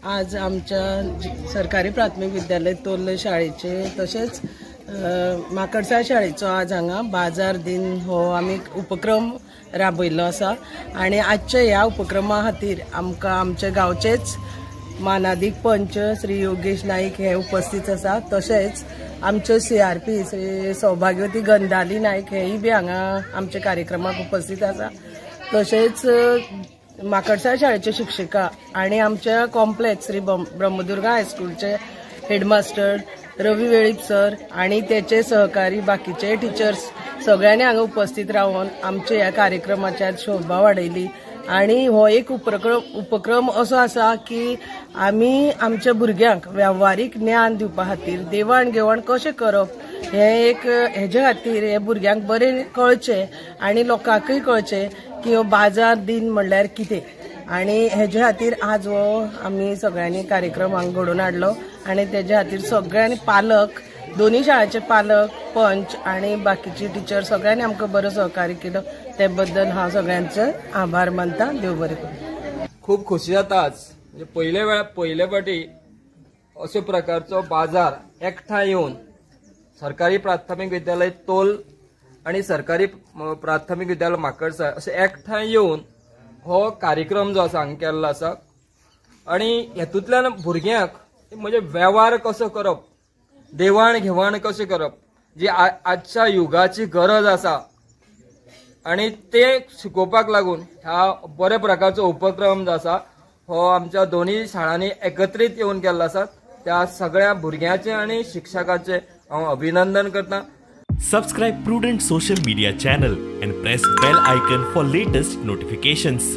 आज आमच्या सरकारी प्राथमीक विद्यालय तोर्ले शाळेचे तशेंच माकडसाळ शाळेचो आज हांगा बाजार दिन हो आमी उपक्रम राबयल्लो आसा आनी आजच्या ह्या उपक्रमा खातीर आमकां आमच्या गांवचेच मानादीक पंच श्री योगेश नाईक हे उपस्थित आसा. तशेंच आमचे CRP Shri सौभाग्यवती गंधाली नाईक हेय बी हांगा आमच्या कार्यक्रमाक उपस्थित आसा. तशेंच माकडसाळ शाळेचे शिक्षिका आनी आमच्या कॉम्प्लेक्स श्री ब्रह्मदुर्गा हायस्कूलचे हेडमास्टर रवी वेळीप सर आनी तेचे सहकारी बाकीचे टिचर्स सगळ्यांनी हांगा उपस्थित रावन आमच्या ह्या कार्यक्रमाची आज शोभा वाडयली. आनी हो एक उपक्रम असो आसा की आमी आमच्या भुरग्यांक वेव्हारीक ज्ञान दिवपा खातीर देवाण घेवाण कशें करप हें एक हेजे खातीर हे भुरग्यांक बरें कळचें आनी लोकांकूय कळचें की हो बाजार दिन म्हणल्यार कितें आनी हेजे खातीर आज हो आमी सगळ्यांनी कार्यक्रम हांगा घडोवन हाडलो आनी तेजे खातीर सगळ्यांनी पालक, दोन्ही शाळेचे पालक, पंच आनी बाकीचे टिचर सगळ्यांनी आमकां बरो सहकार्य केलो ते बद्दल हांव सगळ्यांचे आभार मानता. देव बरें करूं. खूब खोशी जाता आज म्हणजे पयले फावटी अशे प्रकारचो बाजार एकठांय येवन सरकारी प्राथमीक विद्यालय तोल आनी सरकारी प्राथमीक विद्यालय माकडसाळ अशें एकठांय येवन हो कार्यक्रम जो आसा हांगा केल्लो आसा आनी हेतूंतल्यान भुरग्यांक म्हणजे वेव्हार कसो करप, देवाण घेवाण कशें करप जी आजच्या युगाची गरज आसा आनी ते शिकोवपाक लागून ह्या बऱ्या प्रकारचो उपक्रम जो आसा हो आमच्या दोनूय शाळांनी एकत्रीत येवन केल्लो आसा. त्या सगळ्या भुरग्यांचे आनी शिक्षकांचे हांव अभिनंदन करता. Subscribe Prudent social media channel and press bell icon for latest notifications.